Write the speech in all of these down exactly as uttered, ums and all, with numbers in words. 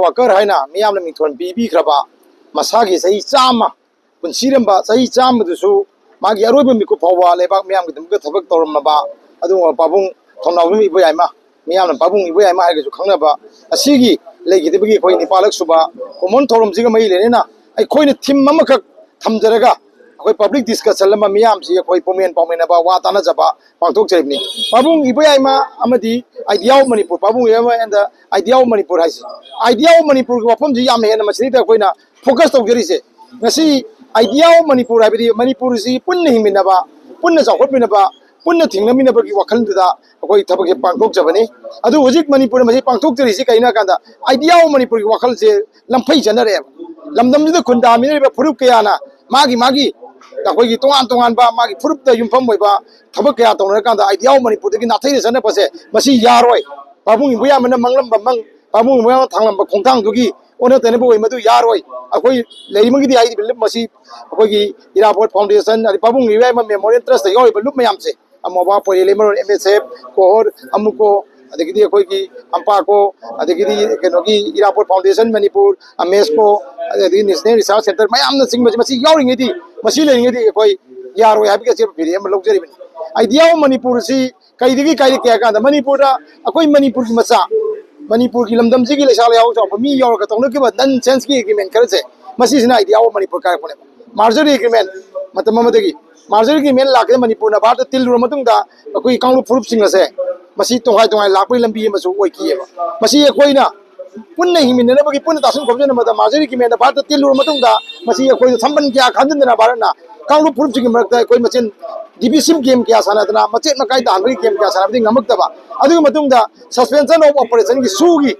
Worker ꯍꯥꯏꯅ ꯃꯤꯌꯥꯝꯅ ꯃꯤꯡꯊꯣꯟ ꯄꯤꯕꯤꯈ꯭ꯔꯕ, ꯃꯁꯥꯒꯤ ꯆꯍꯤ ꯆꯥꯝꯃ ꯄꯨꯟꯁꯤꯔꯝꯕ, ꯆꯍꯤ ꯆꯥꯝꯃꯗꯨꯁꯨ ꯃꯥꯒꯤ ꯑꯔꯣꯏꯕ ꯃꯤꯀꯨꯞ ꯐꯥꯎꯕ ꯂꯩꯕꯥꯛ ꯃꯤꯌꯥꯝꯒꯤꯗꯃꯛꯇ ꯊꯕꯛ ꯇꯧꯔꯝꯂꯕ ꯑꯗꯨꯒꯨꯝꯕ ꯄꯥꯕꯨꯡ ꯊꯧꯅꯥꯎꯕꯝ ꯏꯕꯣꯌꯥꯏꯃ, ꯃꯤꯌꯥꯝꯅ ꯄꯥꯕꯨꯡ ꯏꯕꯣꯌꯥꯏꯃ ꯍꯥꯏꯔꯒꯁꯨ ꯈꯪꯅꯕ, ꯑꯁꯤꯒꯤ ꯂꯩꯈꯤꯗꯕꯒꯤ ꯑꯩꯈꯣꯏ ꯅꯤꯄꯥꯜꯂꯛ ꯁꯨꯕ ꯀꯨꯝꯑꯣꯟ ꯊꯧꯔꯝꯁꯤꯒ ꯃꯔꯤ ꯂꯩꯅꯅ ꯑꯩꯈꯣꯏꯅ ꯊꯤꯝ ꯑꯃꯈꯛ ꯊꯝꯖꯔꯒ ꯑꯩꯈꯣꯏ ꯄꯕ꯭ꯂꯤꯛ ꯗꯤꯁꯀꯁꯟ ꯑꯃ, ꯃꯤꯌꯥꯝꯁꯤ ꯑꯩꯈꯣꯏ ꯄꯨꯛꯃꯦꯟ ꯄꯥꯎꯃꯤꯟꯅꯕ, ꯋꯥ ꯇꯥꯟꯅꯖꯕ ꯄꯥꯡꯊꯣꯛꯆꯔꯤꯕꯅꯤ꯫ ꯄꯥꯕꯨꯡ ꯏꯕꯣꯌꯥꯏꯃ ꯑꯃꯗꯤ Idea of Manipur, ꯄꯥꯕꯨꯡ ꯏꯕꯣꯌꯥꯏꯃ and the Idea of Manipur ꯍꯥꯏꯁꯦ, Idea of Manipurꯒꯤ ꯋꯥꯐꯝꯁꯤ ꯌꯥꯝꯅ ꯍꯦꯟꯅ ꯃꯁꯤꯗꯩꯗ ꯑꯩꯈꯣꯏꯅ ꯐꯣꯀꯁ ꯇꯧꯖꯔꯤꯁꯦ꯫ ꯉꯁꯤ Idea of Manipur ꯍꯥꯏꯕꯗꯤ ꯃꯅꯤꯄꯨꯔꯁꯤ ꯄꯨꯟꯅ ꯍꯤꯡꯃꯤꯟꯅꯕ, ꯄꯨꯟꯅ ꯆꯥꯎꯈꯠꯃꯤꯟꯅꯕ, ꯄꯨꯟꯅ ꯊꯦꯡꯅꯃꯤꯟꯅꯕꯒꯤ ꯋꯥꯈꯜꯗꯨꯗ ꯑꯩꯈꯣꯏ ꯊꯕꯛꯁꯦ ꯄꯥꯡꯊꯣꯛꯆꯕꯅꯤ꯫ ꯑꯗꯨ ꯍꯧꯖꯤꯛ ꯃꯅꯤꯄꯨꯔꯅ ꯃꯁꯤ ꯄꯥꯡꯊꯣꯛꯆꯔꯤꯁꯤ ꯀꯩꯅꯣ ꯍꯥꯏ ꯀꯥꯟꯗ, Idea of Manipurꯒꯤ ꯋꯥꯈꯜꯁꯦ ꯂꯝꯐꯩ ꯆꯠꯅꯔꯛꯑꯦꯕ꯫ ꯂꯝꯗꯝꯁꯤꯗ ꯈꯨꯟꯗꯥꯃꯤꯟꯅꯔꯤꯕ ꯐꯨꯔꯨꯞ ꯀꯌꯥꯅ ꯃꯥꯒꯤ ꯃꯥꯒꯤ ꯑꯩꯈꯣꯏꯒꯤ ꯇꯣꯉꯥꯟ ꯇꯣꯉꯥꯟꯕ ꯃꯥꯒꯤ ꯐꯨꯔꯨꯞꯇ ꯌꯨꯝꯐꯝ ꯑꯣꯏꯕ ꯊꯕꯛ ꯀꯌꯥ ꯇꯧꯅꯔꯀꯥꯟꯗ Idea of Manipurꯗꯒꯤ ꯅꯥꯊꯩꯔ ꯆꯠꯅꯔꯛꯄꯁꯦ ꯃꯁꯤ ꯌꯥꯔꯣꯏ꯫ ꯄꯥꯕꯨꯡ ꯏꯕꯣꯌꯥꯏꯃꯅ ꯃꯪꯂꯝꯕ ꯃꯪ, ꯄꯥꯕꯨꯡ ꯏꯕꯣꯌꯥꯏꯃꯅ ꯊꯥꯡꯂꯝꯕ ꯈꯣꯡꯊꯥꯡꯗꯨꯒꯤ ꯑꯣꯟꯅ ꯇꯩꯅꯕ ꯑꯣꯏ, ꯃꯗꯨ ꯌꯥꯔꯣꯏ꯫ ꯑꯩꯈꯣꯏ ꯂꯩꯔꯤꯕꯒꯤꯗꯤ ꯍꯥꯏꯔꯤꯕ ꯂꯨꯞ ꯑꯁꯤ ꯑꯩꯈꯣꯏꯒꯤ ꯏꯔꯥꯕꯣꯠ ꯐꯥꯎꯟꯗꯦꯁꯟ, ꯑꯗꯩ ꯄꯥꯕꯨꯡ ꯏꯕꯣꯌꯥꯏꯃ ꯃꯦꯃꯣꯔꯤꯌꯦꯜ ꯇ꯭ꯔꯁꯇ ꯌꯥꯎꯔꯤꯕ ꯂꯨꯞ ꯃꯌꯥꯝꯁꯦ, ꯑꯃꯣꯕꯥ, ꯄꯣꯏꯔꯦ, ꯂꯩꯃꯔꯣꯟ, M S F, ꯀꯣꯍꯣꯔ, ꯑꯃꯨꯀꯣ, ꯑꯗꯒꯤꯗꯤ ꯑꯩꯈꯣꯏꯒꯤ ꯑꯝꯄꯥꯀꯣ, ꯑꯗꯒꯤꯗꯤ ꯀꯩꯅꯣꯒꯤ ꯏꯔꯥꯕꯣꯠ ꯐꯥꯎꯟꯗꯦꯁꯟ ꯃꯅꯤꯄꯨꯔ, ꯑꯃꯦꯁꯀꯣ, ꯑꯗꯒꯤ ꯅꯦꯁꯅꯦꯜ ꯔꯤꯁꯔꯁ ꯁꯦꯟꯇꯔ ꯃꯌꯥꯝꯅꯆꯤꯡꯕꯁꯦ, ꯃꯁꯤ ꯌꯥꯎꯔꯤꯉꯩꯗꯤ, ꯃꯁꯤ ꯂꯩꯔꯤꯉꯩꯗꯤ ꯑꯩꯈꯣꯏ ꯌꯥꯔꯣꯏ ꯍꯥꯏꯕꯒꯤ ꯑꯆꯦꯠꯄ ꯐꯤꯔꯦꯞ ꯑꯃ ꯂꯧꯖꯔꯤꯕꯅꯤ꯫ Idea of Manipurꯁꯤ ꯀꯩꯗꯒꯤ ꯀꯥꯏꯔꯛꯀꯦ ꯍꯥꯏ ꯀꯥꯟꯗ, ꯃꯅꯤꯄꯨꯔꯗ ꯑꯩꯈꯣꯏ ꯃꯅꯤꯄꯨꯔꯒꯤ ꯃꯆꯥ, ꯃꯅꯤꯄꯨꯔꯒꯤ ꯂꯝꯗꯝꯁꯤꯒꯤ ꯂꯩꯁꯥ ꯂꯩꯍꯥꯎ ꯆꯥꯎꯕ ꯃꯤ ꯌꯥꯎꯔꯒ ꯇꯧꯅꯈꯤꯕ ꯅꯟ ꯁꯦꯟꯁꯀꯤ ꯑꯦꯒ꯭ꯔꯤꯃꯦꯟ ꯈꯔꯁꯦ, ꯃꯁꯤꯁꯤꯅ Idea of Manipur ꯀꯥꯏꯔꯛꯄꯅꯦꯕ꯫ ꯃꯥꯔꯖꯔ ꯑꯦꯒ꯭ꯔꯤꯃꯦꯟ, ꯃꯇꯝ ꯑꯃꯗꯒꯤ ꯃꯥꯔꯖꯔ ꯑꯦꯒ꯭ꯔꯤꯃꯦꯟ ꯂꯥꯛꯀꯦ ꯃꯅꯤꯄꯨꯔꯅ ꯚꯥꯔꯠꯇ ꯇꯤꯜꯂꯨꯔ ꯃꯇꯨꯡꯗ ꯑꯩꯈꯣꯏꯒꯤ ꯀꯥꯡꯂꯨꯞ ꯐꯨꯔꯨꯞꯁꯤꯡ ꯑꯁꯦ ꯃꯁꯤ ꯇꯣꯉꯥꯏ ꯇꯣꯉꯥꯏ ꯂꯥꯛꯄꯒꯤ ꯂꯝꯕꯤ ꯑꯃꯁꯨ ꯑꯣꯏꯈꯤꯑꯕ꯫ ꯃꯁꯤ ꯑꯩꯈꯣꯏꯅ ꯄꯨꯟꯅ ꯍꯤꯡꯃꯤꯟꯅꯅꯕꯒꯤ, ꯄꯨꯟꯅ ꯇꯥꯁꯤꯟ ꯈꯣꯝꯖꯤꯟꯅꯕꯗ ꯃꯥꯔꯖꯔ ꯑꯦꯒ꯭ꯔꯤꯃꯦꯟꯗ ꯚꯥꯔꯠꯇ ꯇꯤꯜꯂꯨꯔ ꯃꯇꯨꯡꯗ ꯃꯁꯤ ꯑꯩꯈꯣꯏꯗ ꯁꯝꯕꯟ ꯀꯌꯥ ꯈꯟꯖꯤꯟꯗꯅ ꯚꯥꯔꯠꯅ ꯀꯥꯡꯂꯨꯞ ꯐꯨꯔꯨꯞꯁꯤꯡꯒꯤ ꯃꯔꯛꯇ ꯑꯩꯈꯣꯏ ꯃꯁꯦꯟ divisive game ꯀꯌꯥ ꯁꯥꯟꯅꯗꯅ, ꯃꯆꯦꯠ ꯃꯀꯥꯏ ꯇꯥꯍꯟꯕꯒꯤ game ꯀꯌꯥ ꯁꯥꯟꯅꯕꯗꯤ ꯉꯝꯃꯛꯇꯕ꯫ ꯑꯗꯨꯒꯤ ꯃꯇꯨꯡꯗ suspension of operationꯒꯤ, ꯁꯨꯒꯤ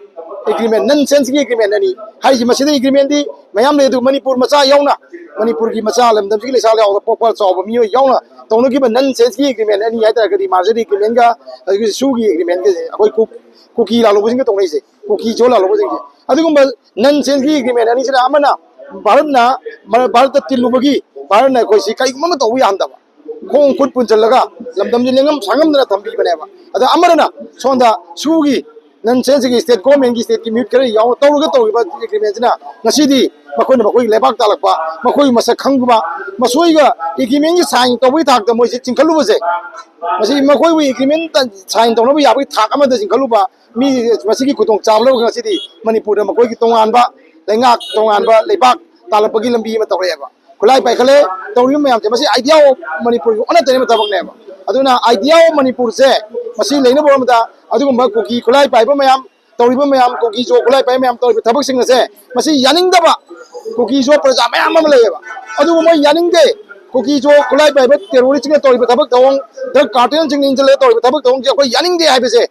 ꯑꯦꯒ꯭ꯔꯤꯃꯦꯟ, ꯅꯟ ꯁꯦꯟꯁꯀꯤ ꯑꯦꯒ꯭ꯔꯤꯃꯦꯟ ꯑꯅꯤ ꯍꯥꯏꯔꯤꯁꯤ, ꯃꯁꯤꯗ ꯑꯦꯒ꯭ꯔꯤꯃꯦꯟꯗꯤ ꯃꯌꯥꯝ ꯂꯩ, ꯑꯗꯨ ꯃꯅꯤꯄꯨꯔ ꯃꯆꯥ ꯌꯥꯎꯅ, ꯃꯅꯤꯄꯨꯔꯒꯤ ꯃꯆꯥ ꯂꯝꯗꯝꯁꯤꯒꯤ ꯂꯩꯁꯥ ꯌꯥꯎꯅ ꯄꯣꯛꯄ ꯆꯥꯎꯕ ꯃꯤꯑꯣꯏ ꯌꯥꯎꯅ ꯇꯧꯅꯈꯤꯕ ꯅꯟ ꯁꯦꯟꯁꯀꯤ ꯑꯦꯒ꯭ꯔꯤꯃꯦꯟ ꯑꯅꯤ ꯍꯥꯏꯇꯥꯔꯒꯗꯤ ꯃꯥꯔꯖꯔ ꯑꯦꯒ꯭ꯔꯤꯃꯦꯟꯒ ꯑꯗꯒꯤ ꯁꯨꯒꯤ ꯑꯦꯒ꯭ꯔꯤꯃꯦꯟꯒ, ꯑꯩꯈꯣꯏ ꯀꯨ-, ꯀꯨꯀꯤ ꯂꯥꯂꯣꯡꯕꯁꯤꯡꯒ ꯇꯧꯅꯩꯁꯦ, ꯀꯨꯀꯤ ꯆꯣ ꯂꯥꯂꯣꯡꯕꯁꯤꯡꯁꯦ꯫ ꯑꯗꯨꯒꯨꯝꯕ ꯅꯟ ꯁꯦꯟꯁꯀꯤ ꯑꯦꯒ꯭ꯔꯤꯃꯦꯟ ꯑꯅꯤꯁꯤꯅ ꯑꯃꯅ ꯚꯥꯔꯠꯅ, ꯚꯥꯔꯠꯇ ꯇꯤꯜꯂꯨꯕꯒꯤ, ꯚꯥꯔꯠꯅ ꯑꯩꯈꯣꯏꯁꯤ ꯀꯔꯤꯒꯨꯝꯕ ꯑꯃ ꯇꯧꯕ ꯌꯥꯍꯟꯗꯕ, ꯈꯣꯡ ꯈꯨꯠ ꯄꯨꯟꯁꯤꯜꯂꯒ ꯂꯝꯗꯝꯁꯤ ꯂꯦꯡꯉꯝ ꯁꯥꯡꯉꯝꯗꯅ ꯊꯝꯕꯤꯕꯅꯦꯕ꯫ ꯑꯗ ꯑꯃꯅ ꯁꯣꯝꯗ ꯁꯨꯒꯤ ꯅꯟ ꯁꯦꯟꯁꯤꯒꯤ ꯁ꯭ꯇꯦꯠ ꯒꯣꯔꯃꯦꯟꯒꯤ ꯁ꯭ꯇꯦꯠꯀꯤ ꯃꯤꯍꯨꯠ ꯈꯔ ꯌꯥꯎꯅ ꯇꯧꯔꯒ ꯇꯧꯔꯤꯕ ꯑꯦꯒ꯭ꯔꯤꯃꯦꯟꯁꯤꯅ ꯉꯁꯤꯗꯤ ꯃꯈꯣꯏꯅ ꯃꯈꯣꯏꯒꯤ ꯂꯩꯕꯥꯛ ꯇꯥꯜꯂꯛꯄ, ꯃꯈꯣꯏꯒꯤ ꯃꯁꯛ ꯈꯪꯕ, ꯃꯁꯣꯏꯒ ꯑꯦꯒ꯭ꯔꯤꯃꯦꯟꯒꯤ ꯁꯥꯏꯟ ꯇꯧꯕꯒꯤ ꯊꯥꯛꯇ ꯃꯣꯏꯁꯦ ꯆꯤꯡꯈꯠꯂꯨꯕꯁꯦ, ꯃꯁꯤ ꯃꯈꯣꯏꯕꯨ ꯑꯦꯒ꯭ꯔꯤꯃꯦꯟ ꯁꯥꯏꯟ ꯇꯧꯅꯕ ꯌꯥꯕꯒꯤ ꯊꯥꯛ ꯑꯃꯗ ꯆꯤꯡꯈꯠꯂꯨꯕ ꯃꯤ, ꯃꯁꯤꯒꯤ ꯈꯨꯗꯣꯡꯆꯥꯕ ꯂꯧꯔꯒ ꯉꯁꯤꯗꯤ ꯃꯅꯤꯄꯨꯔꯗ ꯃꯈꯣꯏꯒꯤ ꯇꯣꯉꯥꯟꯕ ꯂꯩꯉꯥꯛ, ꯇꯣꯉꯥꯟꯕ ꯂꯩꯕꯥꯛ ꯇꯥꯜꯂꯛꯄꯒꯤ ꯂꯝꯕꯤ ꯑꯃ ꯇꯧꯔꯛꯑꯦꯕ꯫ ꯈꯨꯠꯂꯥꯏ ꯄꯥꯏꯈꯠꯂꯦ꯫ ꯇꯧꯔꯤꯕ ꯃꯌꯥꯝꯁꯦ ꯃꯁꯤ idea of ꯃꯅꯤꯄꯨꯔꯒꯤ ꯑꯣꯟꯅ ꯇꯩꯅꯕ ꯊꯕꯛꯅꯦꯕ꯫ ꯑꯗꯨꯅ idea of ꯃꯅꯤꯄꯨꯔꯁꯦ ꯃꯁꯤ ꯂꯩꯅꯕ ꯍꯣꯠꯅꯕꯗ ꯑꯗꯨꯒꯨꯝꯕ ꯀꯨꯀꯤ ꯈꯨꯠꯂꯥꯏ ꯄꯥꯏꯕ ꯃꯌꯥꯝ, ꯇꯧꯔꯤꯕ ꯃꯌꯥꯝ, ꯀꯨꯀꯤ ꯖꯣ ꯈꯨꯠꯂꯥꯏ ꯄꯥꯏꯕ ꯃꯌꯥꯝ ꯇꯧꯔꯤꯕ ꯊꯕꯛꯁꯤꯡ ꯑꯁꯦ ꯃꯁꯤ ꯌꯥꯅꯤꯡꯗꯕ ꯀꯨꯀꯤ ꯖꯣ ꯄ꯭ꯔꯖꯥ ꯃꯌꯥꯝ ꯑꯃ ꯂꯩꯌꯦꯕ꯫ ꯑꯗꯨꯕꯨ ꯃꯣꯏ ꯌꯥꯅꯤꯡꯗꯦ꯫ ꯀꯨꯀꯤ ꯖꯣ ꯈꯨꯠꯂꯥꯏ ꯄꯥꯏꯕ ꯇꯦꯔꯣꯔꯤꯁꯁꯤꯡꯅ ꯇꯧꯔꯤꯕ ꯊꯕꯛ ꯊꯧꯑꯣꯡ, ꯗ꯭ꯔꯒ ꯀꯥꯔꯇꯦꯜꯁꯤꯡꯅ ꯏꯟꯁꯤꯜꯂꯒ ꯇꯧꯔꯤꯕ ꯊꯕꯛ ꯊꯧꯑꯣꯡꯁꯦ ꯑꯩꯈꯣꯏ ꯌꯥꯅꯤꯡꯗꯦ ꯍꯥꯏꯕꯁꯦ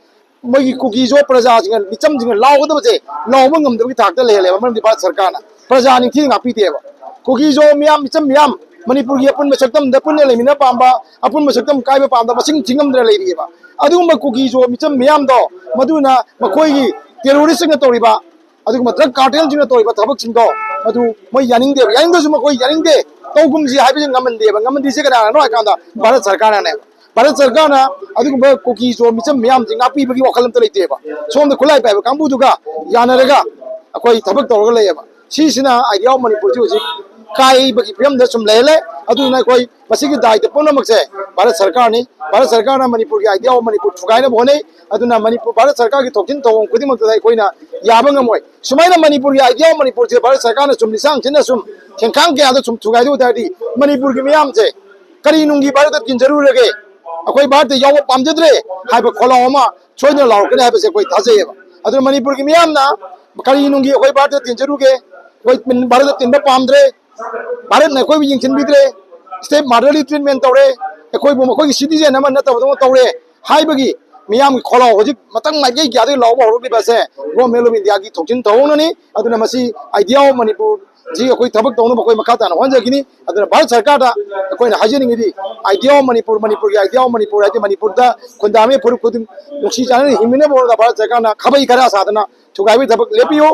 ꯃꯣꯏꯒꯤ ꯀꯨꯀꯤ ꯖꯣ ꯄ꯭ꯔꯖꯥꯁꯤꯡꯅ, ꯃꯤꯆꯝꯁꯤꯡꯅ ꯂꯥꯎꯒꯗꯕꯁꯦ ꯂꯥꯎꯕ ꯉꯝꯗꯕꯒꯤ ꯊꯥꯛꯇ ꯂꯩꯍꯜꯂꯦꯕ꯫ ꯃꯔꯝꯗꯤ ꯚꯥꯔꯠ ꯁꯔꯀꯥꯔꯅ ꯄ꯭ꯔꯖꯥ ꯅꯤꯡꯊꯤꯅ ꯉꯥꯛꯄꯤꯗꯦꯕ꯫ ꯀꯨꯀꯤ ꯖꯣ ꯃꯤꯌꯥꯝ, ꯃꯤꯆꯝ ꯃꯤꯌꯥꯝ, ꯃꯅꯤꯄꯨꯔꯒꯤ ꯑꯄꯨꯟꯕ ꯁꯛꯇꯝꯗ ꯄꯨꯟꯅ ꯂꯩꯃꯤꯟꯅ ꯄꯥꯝꯕ, ꯑꯄꯨꯟꯕ ꯁꯛꯇꯝ ꯀꯥꯏꯕ ꯄꯥꯝꯕ ꯃꯁꯤꯡ ꯊꯤꯉꯝꯗꯅ ꯂꯩꯔꯤꯑꯕ꯫ ꯑꯗꯨꯒꯨꯝꯕ ꯀꯨꯀꯤ ꯖꯣ ꯃꯤꯆꯝ ꯃꯤꯌꯥꯝꯗꯣ, ꯃꯗꯨꯅ ꯃꯈꯣꯏꯒꯤ ꯇꯦꯔꯣꯔꯤꯁꯁꯤꯡꯅ ꯇꯧꯔꯤꯕ, ꯑꯗꯨꯒꯨꯝꯕ ꯗ꯭ꯔꯒ ꯀꯥꯔꯇꯦꯜꯁꯤꯡꯅ ꯇꯧꯔꯤꯕ ꯊꯕꯛꯁꯤꯡꯗꯣ ꯃꯗꯨ ꯃꯣꯏ ꯌꯥꯅꯤꯡꯗꯦꯕ꯫ ꯌꯥꯅꯤꯡꯗ꯭ꯔꯁꯨ ꯃꯈꯣꯏ ꯌꯥꯅꯤꯡꯗꯦ, ꯇꯧꯒꯨꯝꯁꯤ ꯍꯥꯏꯕꯁꯤ ꯉꯝꯍꯟꯗꯦꯕ꯫ ꯉꯝꯍꯟꯗ꯭ꯔꯤꯁꯦ ꯀꯅꯥꯅꯅꯣ ꯍꯥꯏ ꯀꯥꯟꯗ ꯚꯥꯔꯠ ꯁꯔꯀꯥꯔꯅꯅꯦꯕ꯫ ꯚꯥꯔꯠ ꯁꯔꯀꯥꯔꯅ ꯑꯗꯨꯒꯨꯝꯕ ꯀꯨꯀꯤ ꯖꯣ ꯃꯤꯆꯝ ꯃꯤꯌꯥꯝꯁꯦ ꯉꯥꯛꯄꯤꯕꯒꯤ ꯋꯥꯈꯜ ꯑꯝꯇ ꯂꯩꯇꯦꯕ꯫ ꯁꯣꯝꯗ ꯈꯨꯠꯂꯥꯏ ꯄꯥꯏꯕ ꯀꯥꯡꯕꯨꯗꯨꯒ ꯌꯥꯅꯔꯒ ꯑꯩꯈꯣꯏ ꯊꯕꯛ ꯇꯧꯔꯒ ꯂꯩꯌꯦꯕ꯫ ꯁꯤꯁꯤꯅ idea of ꯃꯅꯤꯄꯨꯔꯁꯤ ꯍꯧꯖꯤꯛ ꯀꯥꯏꯕꯒꯤ ꯐꯤꯕꯝꯗ ꯁꯨꯝ ꯂꯩꯍꯜꯂꯦ꯫ ꯑꯗꯨꯅ ꯑꯩꯈꯣꯏ ꯃꯁꯤꯒꯤ ꯗꯥꯏꯇ ꯄꯨꯝꯅꯃꯛꯁꯦ ꯚꯥꯔꯠ ꯁꯔꯀꯥꯔꯅꯤ꯫ ꯚꯥꯔꯠ ꯁꯔꯀꯥꯔꯅ ꯃꯅꯤꯄꯨꯔꯒꯤ idea of ꯃꯅꯤꯄꯨꯔ ꯊꯨꯒꯥꯏꯅꯕ ꯍꯣꯠꯅꯩ꯫ ꯑꯗꯨꯅ ꯃꯅꯤꯄꯨꯔ, ꯚꯥꯔꯠ ꯁꯔꯀꯥꯔꯒꯤ ꯊꯣꯛꯁꯤꯟ ꯊꯧꯑꯣꯡ ꯈꯨꯗꯤꯡꯃꯛꯇꯗ ꯑꯩꯈꯣꯏꯅ ꯌꯥꯕ ꯉꯝꯃꯣꯏ꯫ ꯁꯨꯃꯥꯏꯅ ꯃꯅꯤꯄꯨꯔꯒꯤ idea of ꯃꯅꯤꯄꯨꯔꯁꯦ ꯚꯥꯔꯠ ꯁꯔꯀꯥꯔꯅ ꯁꯨꯝ ꯂꯤꯁꯥꯡ ꯁꯤꯠꯅ ꯁꯨꯝ ꯊꯦꯡꯈꯥꯡ ꯀꯌꯥꯗ ꯁꯨꯝ ꯊꯨꯒꯥꯏꯗꯣꯛ ꯇꯥꯔꯗꯤ ꯃꯅꯤꯄꯨꯔꯒꯤ ꯃꯤꯌꯥꯝꯁꯦ ꯀꯔꯤ ꯅꯨꯡꯒꯤ ꯚꯥꯔꯠꯇ ꯇꯤꯟꯖꯔꯨꯔꯒꯦ, ꯑꯩꯈꯣꯏ ꯚꯥꯔꯠꯇ ꯌꯥꯎꯕ ꯄꯥꯝꯖꯗ꯭ꯔꯦ ꯍꯥꯏꯕ ꯈꯣꯜꯂꯥꯎ ꯑꯃ ꯁꯣꯏꯗꯅ ꯂꯥꯎꯔꯛꯀꯅꯤ ꯍꯥꯏꯕꯁꯦ ꯑꯩꯈꯣꯏ ꯊꯥꯖꯩꯌꯦꯕ꯫ ꯑꯗꯨꯅ ꯃꯅꯤꯄꯨꯔꯒꯤ ꯃꯤꯌꯥꯝꯅ ꯀꯔꯤ ꯅꯨꯡꯒꯤ ꯑꯩꯈꯣꯏ ꯚꯥꯔꯠꯇ ꯇꯤꯟꯖꯔꯨꯒꯦ, ꯑꯩꯈꯣꯏ ꯚꯥꯔꯠꯇ ꯇꯤꯟꯕ ꯄꯥꯝꯗ꯭ꯔꯦ, ꯚꯥꯔꯠꯅ ꯑꯩꯈꯣꯏꯕꯨ ꯌꯦꯡꯁꯤꯟꯕꯤꯗ꯭ꯔꯦ, state motherly treatment ꯇꯧꯔꯦ, ꯑꯩꯈꯣꯏꯕꯨ ꯃꯈꯣꯏꯒꯤ citizen ꯑꯃ ꯅꯠꯇꯕꯗꯧꯅ ꯇꯧꯔꯦ ꯍꯥꯏꯕꯒꯤ ꯃꯤꯌꯥꯝꯒꯤ ꯈꯣꯜꯂꯥꯎ ꯍꯧꯖꯤꯛ ꯃꯇꯪ ꯃꯥꯏꯀꯩ ꯀꯌꯥꯗꯒꯤ ꯂꯥꯎꯕ ꯍꯧꯔꯛꯂꯤꯕ ꯑꯁꯦ Government of Indiaꯒꯤ ꯊꯣꯛꯁꯤꯟ ꯊꯧꯑꯣꯡꯅꯅꯤ꯫ ꯑꯗꯨꯅ ꯃꯁꯤ idea of ꯃꯅꯤꯄꯨꯔꯁꯤ ꯑꯩꯈꯣꯏ ꯊꯕꯛ ꯇꯧꯅꯕ ꯑꯩꯈꯣꯏ ꯃꯈꯥ ꯇꯥꯅ ꯍꯣꯠꯅꯖꯈꯤꯅꯤ꯫ ꯑꯗꯨꯅ ꯚꯥꯔꯠ ꯁꯔꯀꯥꯔꯗ ꯑꯩꯈꯣꯏꯅ ꯍꯥꯏꯖꯅꯤꯡꯉꯤꯗꯤ, idea of ꯃꯅꯤꯄꯨꯔ, ꯃꯅꯤꯄꯨꯔꯒꯤ idea of ꯃꯅꯤꯄꯨꯔ ꯍꯥꯏꯗꯤ ꯃꯅꯤꯄꯨꯔꯗ ꯈꯨꯟꯗꯥꯃꯤ ꯐꯨꯔꯨꯞ ꯈꯨꯗꯤꯡ ꯅꯨꯡꯁꯤ ꯆꯥꯟꯅꯅ ꯍꯤꯡꯃꯤꯟꯅꯕ ꯍꯣꯠꯅꯕꯗ ꯚꯥꯔꯠ ꯁꯔꯀꯥꯔꯅ ꯈꯥꯕꯩ ꯈꯔ ꯁꯥꯗꯅ ꯊꯨꯒꯥꯏꯕꯒꯤ ꯊꯕꯛ ꯂꯦꯞꯄꯤꯌꯨ꯫